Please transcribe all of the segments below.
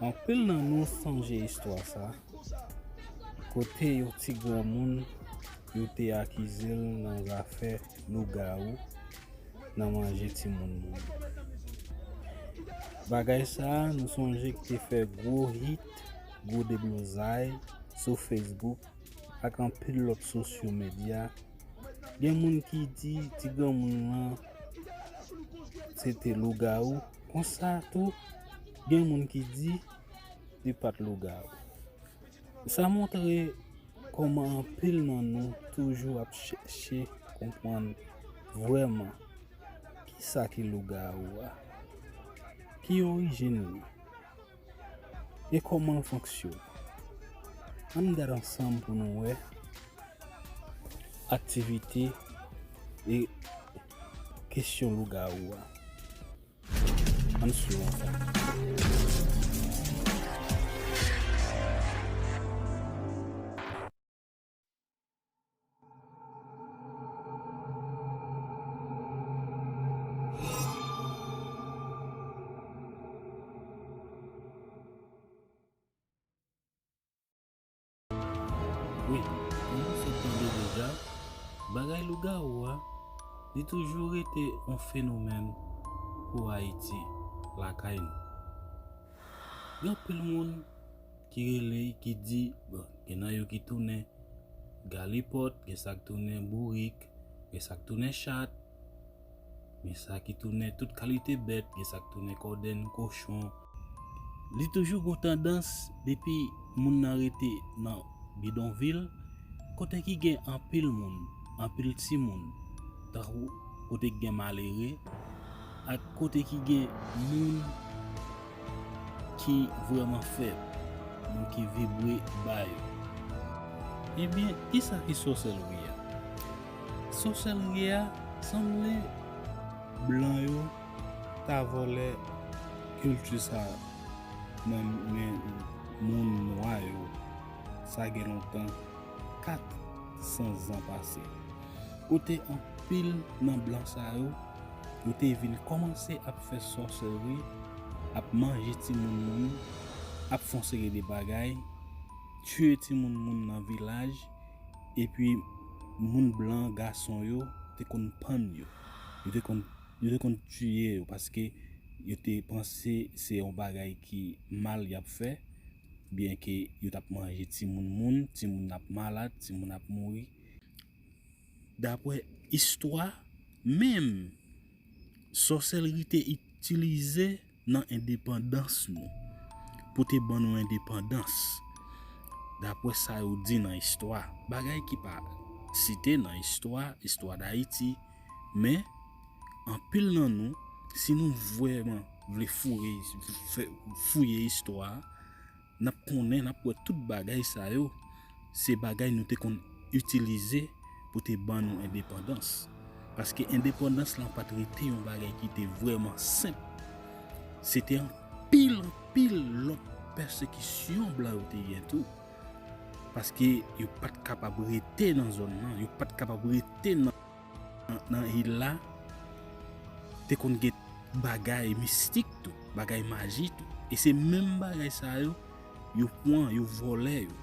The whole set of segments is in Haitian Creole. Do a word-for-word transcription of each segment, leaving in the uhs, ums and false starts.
Anpil nan nou sonje istwa sa, kote yon ti granmoun yo te akize l nan zafè lougawou nan manje timoun moun. Bagay sa a, nou sonje ki te fè gwo hit, gwo deblozay sou Facebook ak anpil lòt sosyo medya. Gen moun ki di ti granmoun lan se te lougawou. Konsa tou, gen moun ki di li pa t lougawou. Sa montre kòman anpil nan nou toujou ap chèche konprann vrèman kisa ki lougawou a, ki orijin li, e kòman l fonksyone. Ann gade ansanm pou nou wè aktivite e kesyon lougawou a. Ann swiv ansanm. Wi, kòm nou sot tande deja, bagay lougawou a, li toujou rete yon fenomèn pou Ayiti, lakay nou. Gen anpil moun ki rele, ki di, bon, gen nan yo ki tounen galipòt, gen sa k tounen bourik, gen sa k tounen chat, gen sa ki tounen tout kalite bèt, gen sa k tounen kòdèn, kochon. Li toujou gon tandans depi moun nan rete nan bidonvil, kote ki gen anpil moun, anpil timoun, tankou kote ki gen malere, ak kote ki gen moun ki vrèman fèb, moun ki vibre ba yo. Ebyen, kisa ki sòsèlri a? Sòsèlri a sanble blan yo ta vòlè kilti sa nan men moun nwa yo, sa gen lontan, kat san zan pase. Kote anpil nan blan sa yo, yo te vin kòmanse ap fè sòsèri, ap manje timoun moun, ap fè yon seri de bagay, tiye timoun moun nan vilaj, epi moun blan gason yo te konn pann yo. Yo te konn, yo te konn tiye yo paske yo te panse se yon bagay ki mal y ap fè, byenke yo t ap manje timoun moun, timoun ap malad, timoun ap mouri. Dapre istwa menm, sòsèlri te itilize nan endepandans nou, pou te ban nou endepandans. Dapre sa yo di nan istwa, bagay ki pa site nan istwa, istwa Dayiti, men anpil nan nou, si nou vrèman vle fouye, fè, fouye istwa a, n ap konnen, n ap wè tout bagay sa yo, se bagay nou te konn itilize pou te ban nou endepandans. Paske endepandans lan pa t rete yon bagay ki te vrèman senp. Se te anpil, anpil lòt pèsekisyon blan yo te gen tou. Paske yo pa t kapab rete nan zòn nan, yo pa t kapab rete nan, nan, nan il la, te konn gen bagay mistik tou, bagay maji tou. E se menm bagay sa yo, yo pran, yo vòlè yo,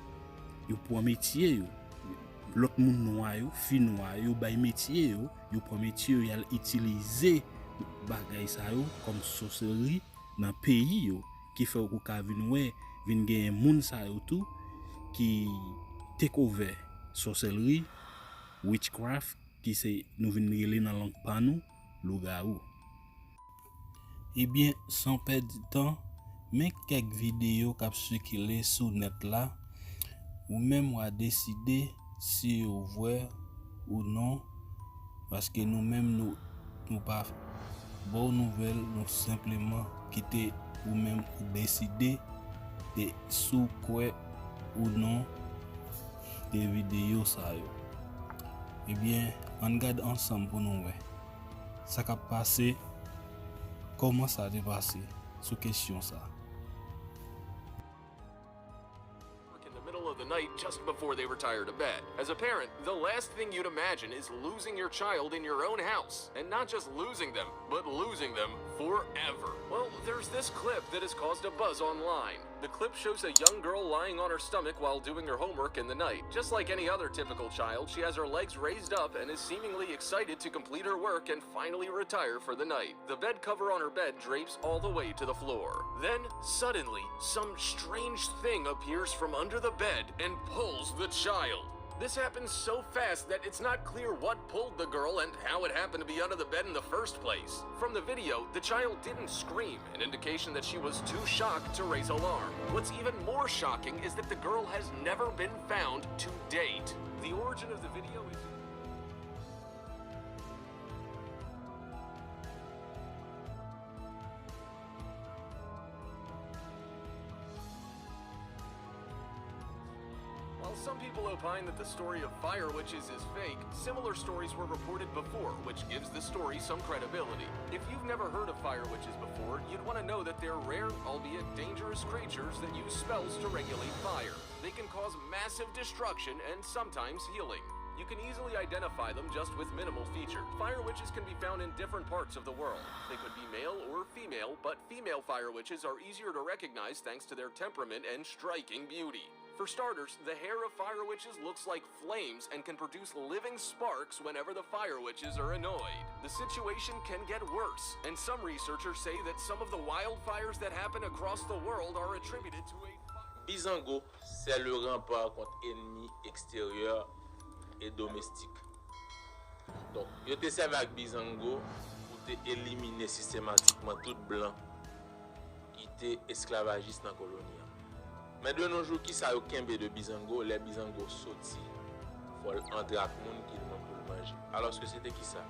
yo pran metye yo. Lòt moun nwa yo, fi nwa yo, yo bay metye yo, yo pran metye yo, y al itilize bagay sa yo kòm sòsèri nan peyi yo, ki fè w ka vin wè, vin genyen moun sa yo tou, ki take over sòsèlri, witchcraft, ki se nou vin rele nan lang pa nou, lougawou. Ebyen, san pèdi tan, men kèk videyo k ap sikile sou nèt la, ou menm w a deside si ou vwè ou non, paske nou menm nou, nou pa ba w nouvèl, nou senpleman kite ou menm ou deside de si w kwè ou non de videyo sa yo. Ebyen, ann gad ansanm pou nou wè sa k ap pase, kòman sa te pase sou kesyon sa. In the middle of the night just before they retire to bed. As a parent, the last thing you'd imagine is losing your child in your own house. And not just losing them, but losing them forever. Well, there's this clip that has caused a buzz online. The clip shows a young girl lying on her stomach while doing her homework in the night. Just like any other typical child, she has her legs raised up and is seemingly excited to complete her work and finally retire for the night. The bed cover on her bed drapes all the way to the floor. Then, suddenly, some strange thing appears from under the bed and pulls the child. This happens so fast that it's not clear what pulled the girl and how it happened to be under the bed in the first place. From the video, the child didn't scream, an indication that she was too shocked to raise alarm. What's even more shocking is that the girl has never been found to date. The origin of the video is While some people opine that the story of fire witches is fake, similar stories were reported before, which gives the story some credibility. If you've never heard of fire witches before, you'd want to know that they're rare, albeit dangerous creatures that use spells to regulate fire. They can cause massive destruction and sometimes healing. You can easily identify them just with minimal feature. Fire witches can be found in different parts of the world. They could be male or female, but female fire witches are easier to recognize thanks to their temperament and striking beauty. For starters, the hair of fire witches looks like flames and can produce living sparks whenever the fire witches are annoyed. The situation can get worse, and some researchers say that some of the wildfires that happen across the world are attributed to a fire. Bizango, c'est le rempart contre ennemi extérieur et domestique. Donk, yo te sèvi ak Bizango pou te elimine sistematikman tout blan ki te esklavajis nan koloni an. Men de nos jours, kisa yo kenbe de Bizango? Lè Bizango soti, fò l antre ak moun ki l mwen pou l manje. Alòske se te kisa?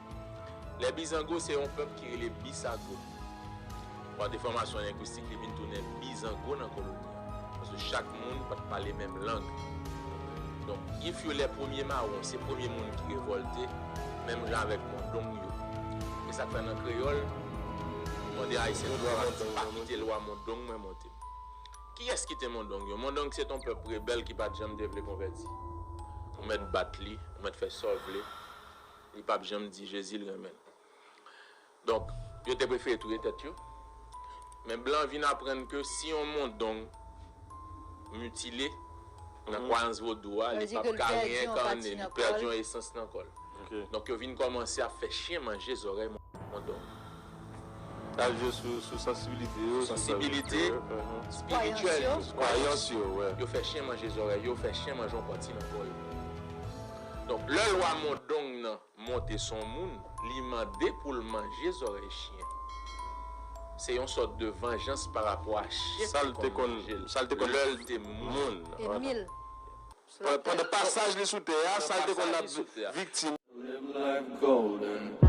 Lè Bizango se yon pèp ki rele Bisago. Pa defòmasyon lengwistik, li vin tounen Bizango nan koloni an. Paske chak moun pa t pale menm lang. Donk, if yo lè premye mawon, se premye moun ki revòlte, menm jan avèk Mondong yo. E sa k fè nan kreyòl, mande Ayisyen tou pa kite lwa Mondong mwen monte. Kiyès ki te Mondong yo? Mondong se t on pèp rebèl ki pa t janm te vle konvèti. Ou mèt bat li, ou mèt fè sa w vle, li p ap janm di Jezi l renmen l. Donk, yo te prefere touye tèt yo. Men blan vin aprann ke si yon Mondong mitile nan kwayans vodou a, li p ap ka reyènkane, li pèdi yon esans nan kò l. Donk, yo vin kòmanse ap fè chen manje zòrèy Mondong. Sa jwe sou, sou sansibilite yo, sou sansibilite espirityèl yo, kwayans yo, yo fè chen manje zòrèy yo, fè chen manje yon pati nan kò yo. Donk, lè lwa Mondong nan monte sou yon moun, li mande pou l manje zòrèy chen. Se yon sòt de vanjans pa rapò a chen sa l te konn manje l lè l te moun. Pandan pasaj li sou tè a, sa l te konn ap viktim. Live life golden.